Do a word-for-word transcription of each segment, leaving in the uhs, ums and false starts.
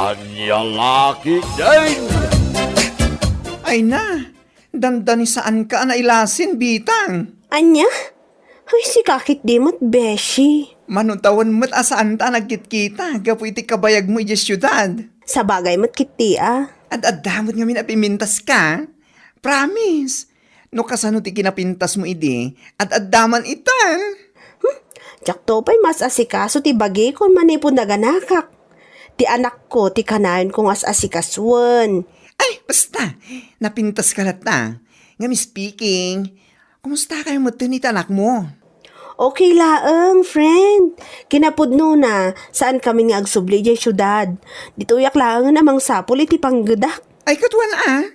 Ania la ketdin? Ay na, dandani saanka a nailasin, Bitang. Ania? Ay, sika ketdi met, beshi. Mano tawen met a saanta a nagkitkita gapu iti kabayagmo idiay siudad. Sabagay met ketdi a. Ad-adda met ngamin a pimintaska. Promise. No kasano ti kinapintasmo idi, ad-adda man itan. Hmm? Diakto pay mas-asikaso ti bagikon manipud naganakak. Ti anakko ti kanayonko nga as-asikasuen. Ay, basta. Napintaska latta. Ngem speaking, kumusta kayo metten iti anakmo? Okay laeng, friend. Kinapudnona, saan kami nga agsubli idiay siudad. Ditoyak laengen a mangsapul iti panggedak. Ay, katuan a.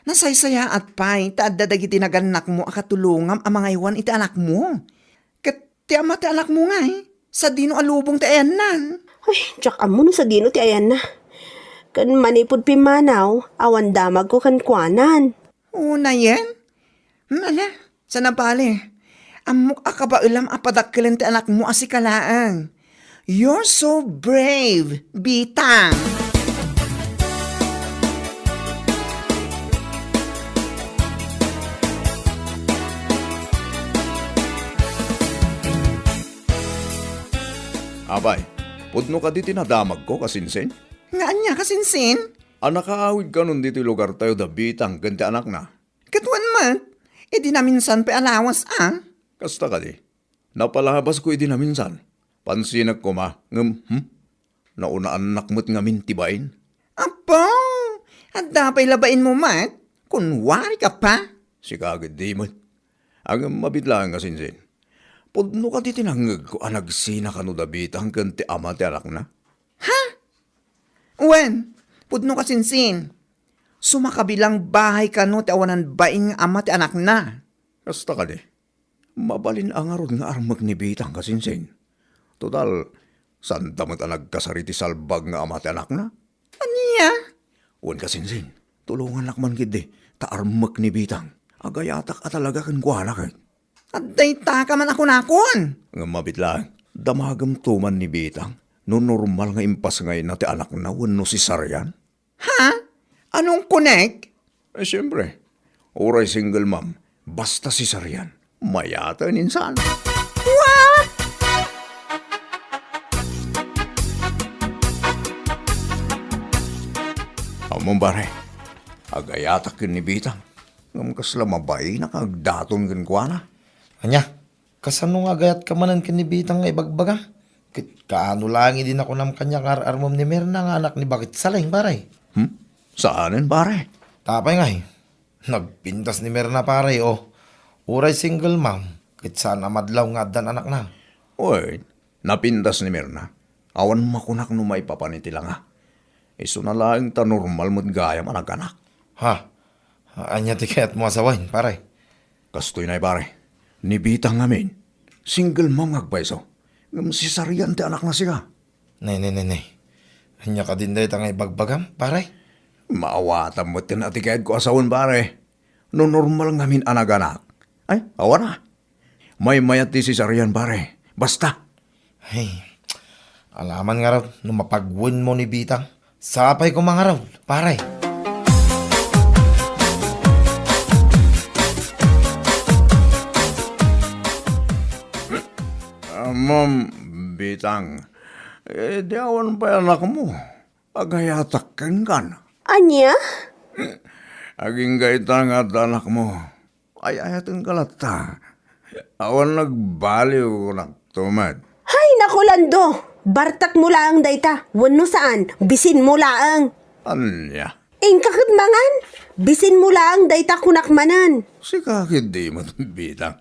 Nasaysayaat pay ta adda dagiti nagannakmo a katulongam a mangaywan iti anakmo. Ket ti ama ti anakmo ngay, sadino a lubong ti ayannan? Ay, diak ammo no sadino ti ayanna. Ken manipud pimmanaw, awan damagko kenkuanan. Unayen? Hmm, ala, sana bale. Ammok a kabaelam a padakkelen ti anakmo a sika laeng. You're so brave, Bitang! Apay, pudno kadi ti nadamagko, kasinsin? Nga ania, kasinsin? A nakaawid kanon ditoy lugartayo da Bitang ken ti anakna. Katuan met, idi naminsan pay a lawas a. Kasta kadi, napalabasko idi naminsan. Pansinek koma, ngem, hmm? Naunaannak met ngamin ti bain. Apo, adda pay la bainmo met? Kunwarika pa? Sika ketdi met. Ngem mabit laeng, kasinsin. Pudno kadi ti nangngegko a nagsina kano da Bitang ken ti ama ti anakna? Ha? Wen, pudno, kasinsin. Sumakabilang bahay kano ti awanan bain nga ama ti anakna. Kasta kadi. Mabalin a ngarud nga armek ni Bitang, kasinsin. Total, sanda met a nagkasar iti salbag nga ama ti anakna. Ania? Wen, kasinsin, tulongannak man ketdi, ta armek ni Bitang. Agayatak a talaga kenkuana ket. Adda itaka man a kunakon. Ngem mabit laeng, damagem to man ni Bitang no normal nga impasngayna ti anakna wenno cesarean. Ha? Anong kunek? Eh, siyempre, uray single mom, basta cesarean, mayaten insan. What? Ammom, pare, agayatak ken ni Bitang. Ngem kasla mabainak nga agdaton kenkuana. Ania? Kasano nga agayatka manen ken ni Bitang nga ibagbagam? Ket kaano laeng idi nakunam kaniak nga ar-armem ni Mirna nga anak ni Bakit Saleng, pare? Hmm? Saanen, pare? Apay ngay, nagpintas ni Mirna, pare, o. Uray single mom, ket saan a madlaw nga addan anakna. Wen, napintas ni Mirna. Awan makunak no maipapan iti langa. Isuna laeng ta normal met gayam a naganak. Ha? Ania ti kayatmo a sawen, pare? Kastoy nay, pare. Ni Bitang ngamin, single mom nga agpayso. Ngem cesarean ti anakna sika. Nay, nay, nay, nay. Ania kadin dayta nga ibagbagam, pare? Maawatam met ken a ti kayatko a sawen, pare. No normal ngamin a naganak. Ay, awan a. Maymayat ti cesarean, pare. Basta. Ay, alaman ngarud no mapagwenmo ni Bitang. Sapay koma ngarud, pare. Ammom, Bitang, eh, di awan pay anakmo. Agayatak kenkan. Ania? Agingga ita nga adda anakmo. Ay-ayatenka latta. Awan nagbaliw kunak to met. Hay, naku, Lando! Bartakmo laeng dayta, wenno saan, bisinmo laeng. Ania? Inka ket mangan, bisinmo laeng dayta kunak manen. Sika ketdi met, Bitang.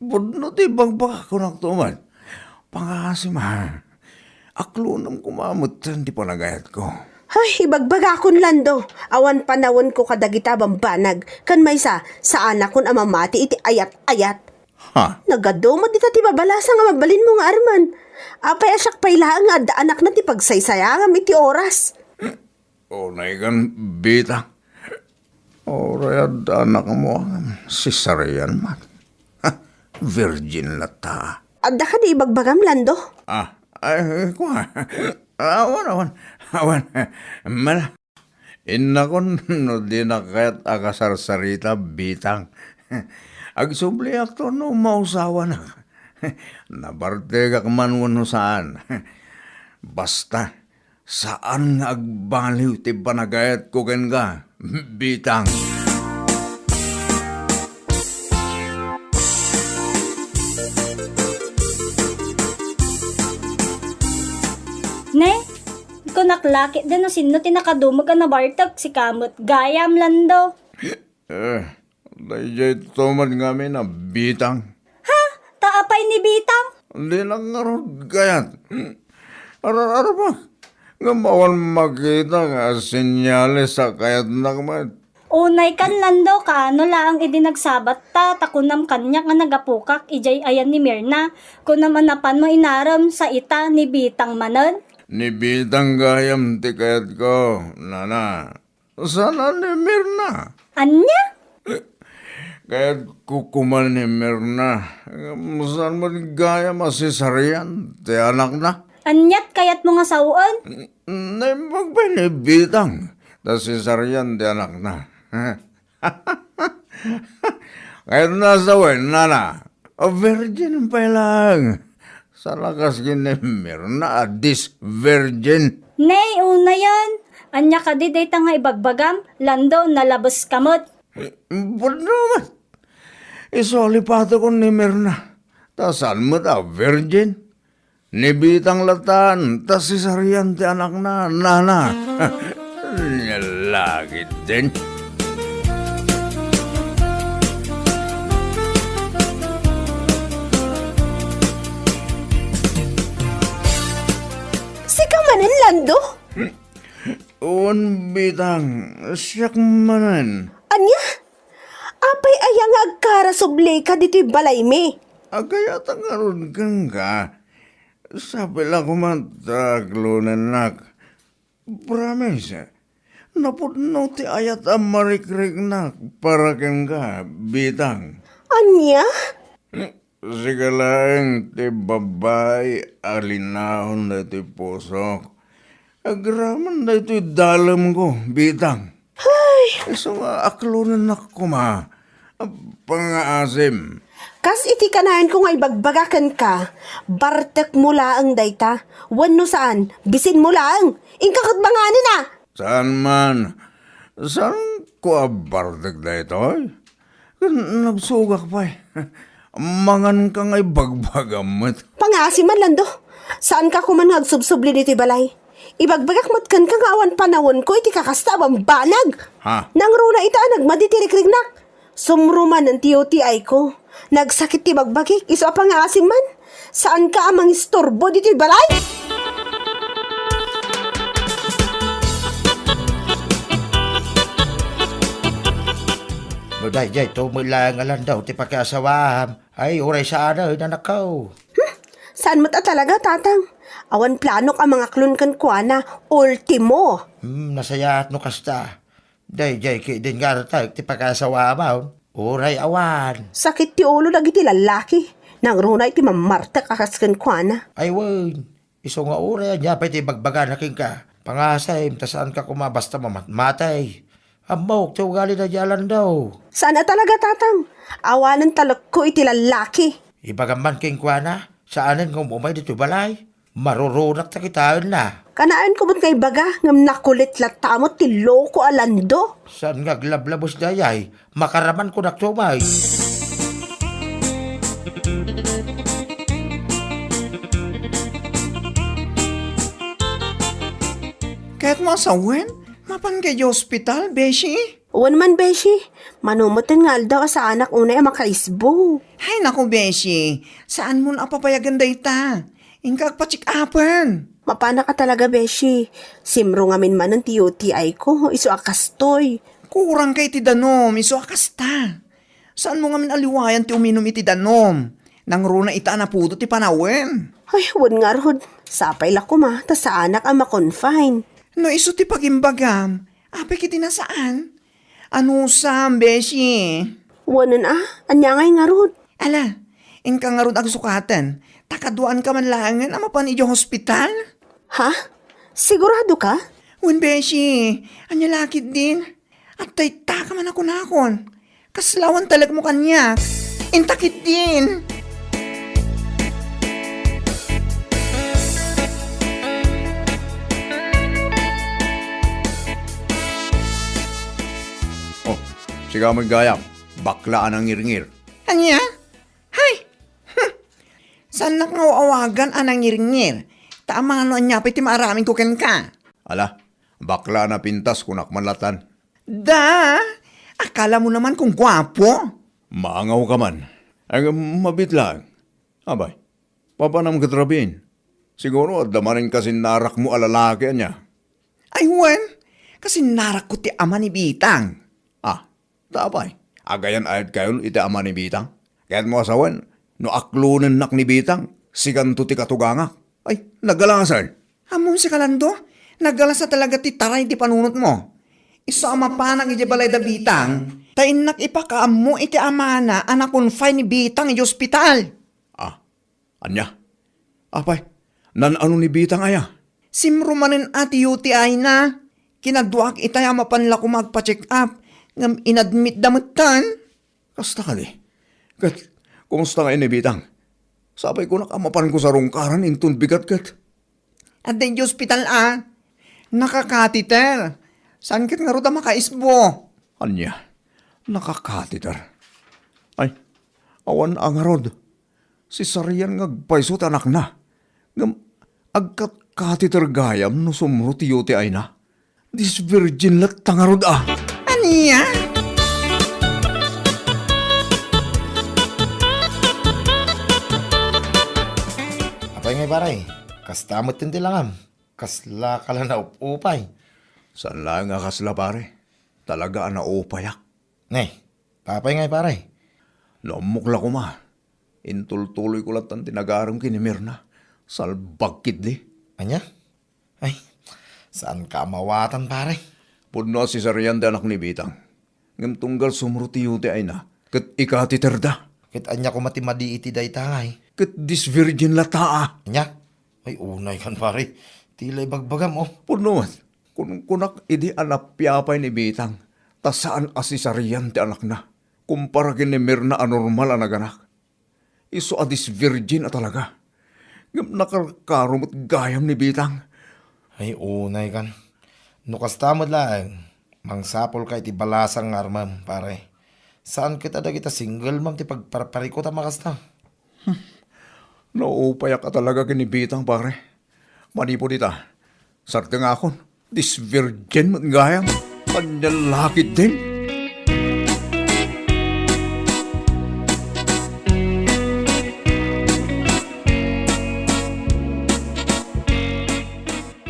Pudno ti ibagbagak kunak to met. Pangasim, ha? Aklonem koma metten ti panagayatko. Ay, ibagbagakon, Lando. Awan panawenko kadagita bambanag. Ken maysa, saanakon a mamati iti ayat-ayat. Ha? Nagadu met dita ti babalasa nga mabalinmo nga armen. Apay a siak pay laeng nga adda anakna ti pagsaysayangam iti oras? Unay kan, Bitang. Uray adda anakmo, cesarean man. Ha, virgin latta. Adda kadi ibagbagam, Lando? Ah, Ay, kua. Awan, awan. Awan. Mala. Innakon no dinak kayat a kasarsarita, Bitang. Agsubliakto no mausawanak. Nabartegak man wenno saan. Basta, saan nga agbaliw ti panagayatko kenka, Bitang. Ne, kunak la ketdi no sinno ti nakadumog a nabartek, sika met gayam, Lando. Eh, daydiay to met ngamin a Bitang. Ha? Ta apay ni Bitang? Dinak ngarud kayat. Ar-, arabak. Ngem awan makita nga senyales a kayatnak met. Unay kan, Lando, kaano laeng idi nagsabatta, ta kunam kaniak nga nagapukak idiay ayan ni Mirna. Kunam a napanmo inarem sa ita ni Bitang manen? Ni Bitang gayam ti kayatko, nana. Saan a ni Mirna? Ania? Kayatko koma ni Mirna. Ngem saan met gayam a cesarean ti anakna? Aniat kayatmo nga sawen? Naimbag pay ni Bitang ta cesarean ti anakna. Kayatna a sawen, nana. A virgin pay laeng. Saan a kas ken ni Mirna a dis virgin. Nay, unayen. Ania kadi dayta nga ibagbagam, Lando, nalabeska met. Pudno met. Isu a lipatekon ni Mirna. Ta saan met a virgin. Ni Bitang latan, ta cesarean ti anakna, nana. Nia la ketdin. Sika manen, Lando? Wen, Bitang, siak manen. Ania? Apay aya nga agkarasublika ditoy balaymi? Agayatak ngarud kenka. Sapay la koma ta aklonennak. Promise, napudno ti ayat a marikriknak para kenka, Bitang. Ania? Sika laeng ti babbai a linaon daytoy pusok. Agraman daytoy dalemko, Bitang. Ay! Isu nga aklonennak koma. Pangaasim. Kas iti kanayanko nga ibagbaga kenka, bartekmo laeng dayta. Wenno saan, bisinmo laeng. Inka ket banganen a! Saan man. Saanko a bartek daytoy? Nagsugak pay. Manganka nga ibagbagam met. Pangaasim man, Lando. Saanka koman nga agsubsubli ditoy balay. Ibagbagak met kenka nga awan panawenko iti kakasta a bambanag. Ha? Nangruna ita a nagmadi ti rikriknak. Sumruman ti U T I ko. Nagsakit ti bagbagik, isu a pangaasim man. Saanka a mangisturbo ditoy balay? No daydiay to met laeng a Lando ti pakiasawaam, ay uray saanen, anakko. Hmm, saan met a talaga, Tatang. Awan planok a mangaklon kenkuana, ultimo. Hmm, nasayaat no kasta. Daydiay ketdin nga artek ti pakasawaam, uray awan. Sakit ti ulo dagiti lallaki. Nangruna iti mammartek a kas kenkuana. Ay wen, isu nga uray ania pay ti ibagbagana kenka. Pangasim ta saanka koma basta mamatmatay. Ammok ti ugali daydiay a Lando. Saan a talaga, Tatang. Awanen talekko iti lallaki. Ibagam man kenkuana, saanen nga um-umay ditoy balay. Marurunak ta kitaenna. Kanaenko met nga ibaga, ngem nakulit latta met ti loko a Lando. Saan nga aglablabes dayay? Makaraman kunak tumay. Kayatmo a sawen? Mapanka idiay ospital, beshi? Wen man, beshi. Mano met nga aldaw a saanak unay a makaisbo. Hay naku, beshi. Saanmon a papayagen dayta. Inka agpa-check-upen. Mapanak a talaga, beshi. Simrung ngamin manen ti U T I ko, isu a kastoy. Kurangka iti danum, isu a kasta. Saanmo ngamin a liwayan ti uminum iti danum. Nangruna ita a napudo ti panawen. Ay, wen ngarud. Sapay la koma, ta saanak a ma-confine. No isu ti pagimbagam, apay ketdi a saan? Anusam, beshi. Wen a, ania ngay ngarud? Ala, inka ngarud agsukaten. Ta kaduaanka man laengen a mapan idiay hospital? Ha? Sigurado ka? Wen, beshi, ania la ketdin? Adda ita ka man a kunakon. Kasla awan talekmo kaniak. Inta ketdin. Oh, sika met gayam, bakla a nangirngir. Ania? Hay! Hmm. Saannak nga aw-awagan a nangirngir? Ta amangan no ania pay ti maaramidko kenka. Ala, bakla a napintas kunak man latan. Da! Akalamo naman kung guapo? Maangaw ka man. Ay, mabiit laeng. Abay, papanam ket rabiin. Siguro adda manen kasinnarakmo a lalaki ania? Ay wen, kasinnarakko ti ama ni Bitang. Ah, ta apay, agayan-ayatkayon iti ama ni Bitang? Kayatmo a sawen, no aklonennak ni Bitang, sikanto ti katugangak. Ay, nagalasan. Ammom sika, Lando, nagalasa talaga ti taray ti panunotmo. Isu a mapanak idiay balay da Bitang, ta innak ipakaammo iti amana a na-confine ni Bitang idiay ospital. Ah, ania? Apay, nan-ano ni Bitang aya? Simro manen a ti U T I na. Kinaduaak itay a mapan la koma agpa-check up, ngem inadmitda metten. Kasta kadi? Ket, kumusta ngay ni Bitang? Sapay kunak a mapanko sarungkaran inton bigat ket. Adda idiay ospital a. Naka-catheter. Saan ket ngarud a makaisbo? Ania? Naka-catheter? Ay, awan a ngarud. Cesarean nga agpayso ti anakna. Ngem agkat-catheter gayam no sumro ti U T I na. Disvirgin latta ngarud a. Ania? Apay ngay, pare? Kasta met ti langam. Kasla ka la naup-upay? Saan laeng a kasla, pare. Talaga a naupayak. Ne, apay ngay, pare? No ammok la koma, intultuloyko lattan ti nagarem ken ni Mirna. Salbag ketdi. Ania? Ay, saanka a mawatan, pare. Pudno a cesarean ti anak ni Bitang. Ngem tunggal sumro ti U T I na, ket i-catheter da. Ket ania koma ti madi iti dayta ngay? Ket disvirgin latta a. Ania? Ay, unay kan, pare. Ti la ibagbagam, oh. Pudno met, kun-, kunak idi a napiapay ni Bitang, ta saan a cesarean ti anakna, kumpara ken ni Mirna a normal a naganak. Isu a disvirgin a talaga. Ngem nakarkaro met gayam ni Bitang. Ay, unay kan. No kasta met laeng, mangsapulka iti balasang nga armem, pare. Saan ket a dagita single mom ti pagparparikut a makasta. Naupayak a talaga ken ni Bitang, pare. Manipud ita, sardengakon, disvirgin met gayam. Ania la ketdin?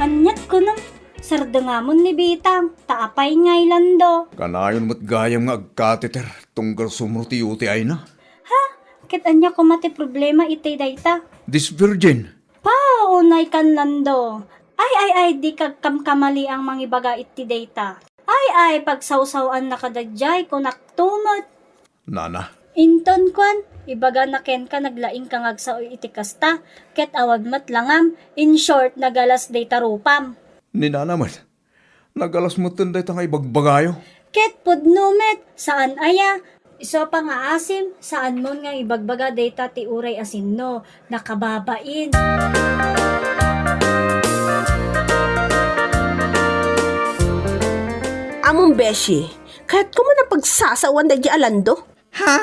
Aniat kunam, sardengamon ni Bitang, ta apay ngay, Lando? Kanayon met gayam nga agkateter tunggal sumro ti U T I na. Ha? Ket ania koma ti problema iti dayta? Disvirgin. Pao, unay kan, Lando. Ay, ay, ay, dika agkamkamaliang mangibaga iti dayta. Ay, ay, pagsawsaw-annaka daydiay, kunakto met. Nana. Inton kuan, ibagana kenka naglaingka nga agsao iti kasta, ket awan met langam, in short, nagalas dayta rupam. Ni nana met. Nagalas metten dayta nga ibagbagayo. Ket pudno met, saan aya? Isu a pangngaasim, saanmon nga ibagbaga dayta ti uray a sinno, nakababain. Amon, beshi, kayatko man a pagsasawan daydiay a Lando. Ha?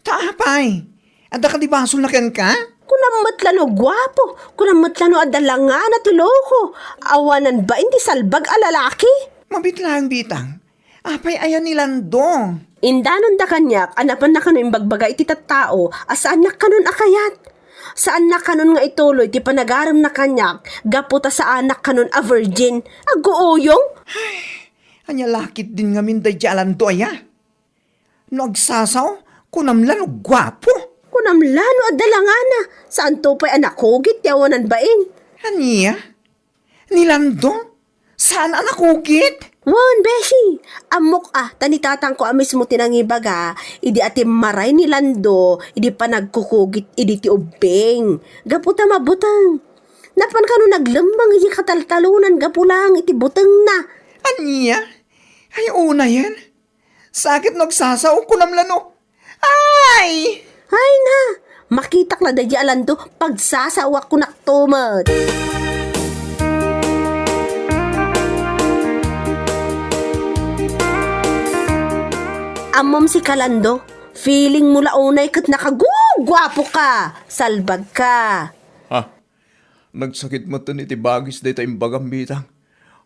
Ta apay? Adda kadi basolna kenka? Kunam met la no guapo, kunam met la no adda langana ti loko. Awanan bain ti salbag a lalaki. Mabiit laeng, Bitang. Apay aya ni Lando? Indanonda kaniak a napanna kano imbagbaga iti tattao a saannak kanon a kayat. Saannak kanon nga ituloy ti panagaremna kaniak gapu ta saanak kanon a virgin. Aguuyong! Ay, ania la ketdin ngamin daydiay a Lando aya? No agsasaw, kunam la no guapo. Kunam la no adda langana, saanto pay a nakugit ti awanan bain. Ania? Ni Lando? Saan a nakugit? Wen, beshi! Ammok a, ta ni tatangko a mismo ti nangibaga, idi atimmaray ni Lando, idi panagkukugit idi ti ubbing. Gapu ta mabuteng. Napan kano naglemmeng iti kataltalonan gapu lang iti butengna. Ania? Ay, unayen? Sakit no agsasao, kunam la no. Ay! Ay na! Makitak la daydi a Lando, pagsasaoak kunakto met. Ammom si Kalando, feeling mo la unay ket nakaguguapo ka, salbag ka. Ah, nagsakit met iti bagis dayta imbagam, Bitang.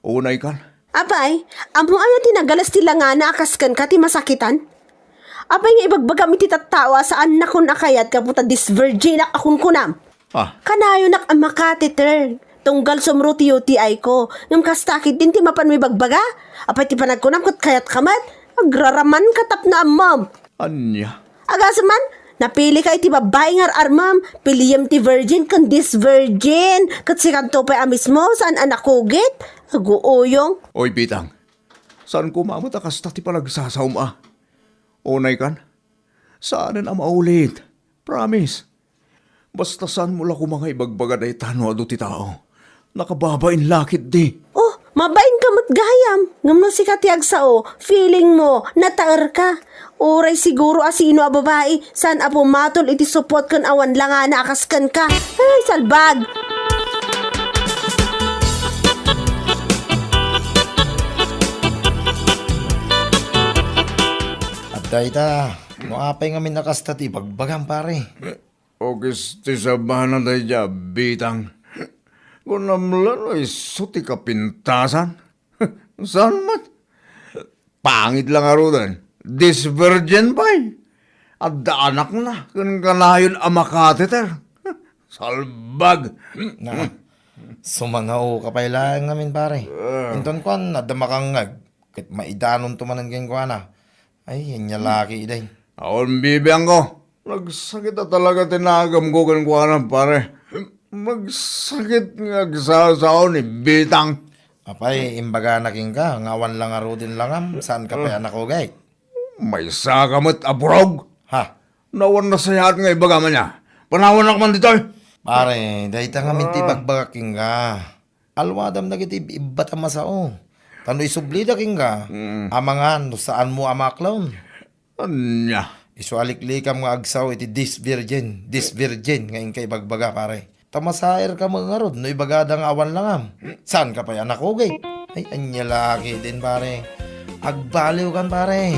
Unay kan. Apay, ammo aya ti nagalas ti langana a kas kenka ti masakitan? Apay nga ibagbagam iti tattao a saannakon a kayat gapu ta disvirginak a kunkunam? Ah. Kanayonak a makateter. Tunggal sumro ti U T I ko. Ngem kasta ketdin ti mapan mo ibagbaga? Apay ti panagkunam ket kayatka met? Agraraman ka tapno ammom. Ania? Agasem man, napili ka iti babbai nga ar-armem, piliem ti virgin ken disvirgin, ket sikanto pay a mismo, saan a nakugit? Aguuyong. Oy, Bitang, saan koma met a kasta ti panagsasaom a. Unay kan, saanen a maulit. Promise. Basta saan mo la koma nga ibagbaga dayta no adu ti tao. Nakababain la ketdi. Oh, mabain ka met gayam. Ngem no sika ti agsao, feeling mo, nataer ka. Uray siguro a sino a babai, saan a pumatol iti supot ken awan langana a kas kenka. Ay, salbag! Adda ita, no apay ngamin a kasta ti ibagbagam, pare? Ukis ti sabana daydiay a Bitang. Kunam la no isu ti kapintasan. Saan met? Pangit la ngaruden. Disvirgin pay. Adda anakna ken kanayon a makateter. Salbag. Na, sumangaoka pay laeng ngamin, pare. Ah. Inton kuan, adda makangngeg. Ket maidanonto manen kenkuana. Ay, ania la ketdin. Awan bibiangko. Nagsakit a talaga ti nagamko kenkuana, pare. Magsakit nga agsasao ni Bitang. Apay, imbagana kenka nga awan la ngaruden langam, saan ka pay a nakugit? Maysa ka met a burog. Ha? No awan nasayaat nga ibagam ania, panawannak man ditoy. Pare, dayta ngamin ti ibagbagak kenka. Alwadam dagiti ibbat a masao. Ta no isublida kenka, amangan no saanmo a maaklon. Ania? Isu a liklikam nga agsao iti disvirgin, disvirgin nga inka ibagbaga, pare. Ta masairka met ngarud no ibagada nga awan langam. Saanka pay a nakugit? Ay, ania la ketdin, pare. Agbaliwkan, pare.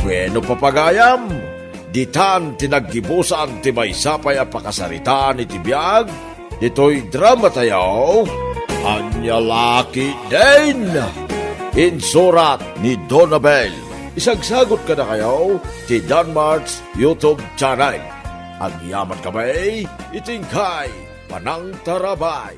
Bueno, papagayam, ditan ti naggibusan ti maysa pay a pakasaritaan iti biag ditoy dramatayo, Ania la ketdin. Insurat ni Donabel. Isagsagot kadakayo ti Danmart's YouTube channel. Agyaman kami iti inkay panangtarabay.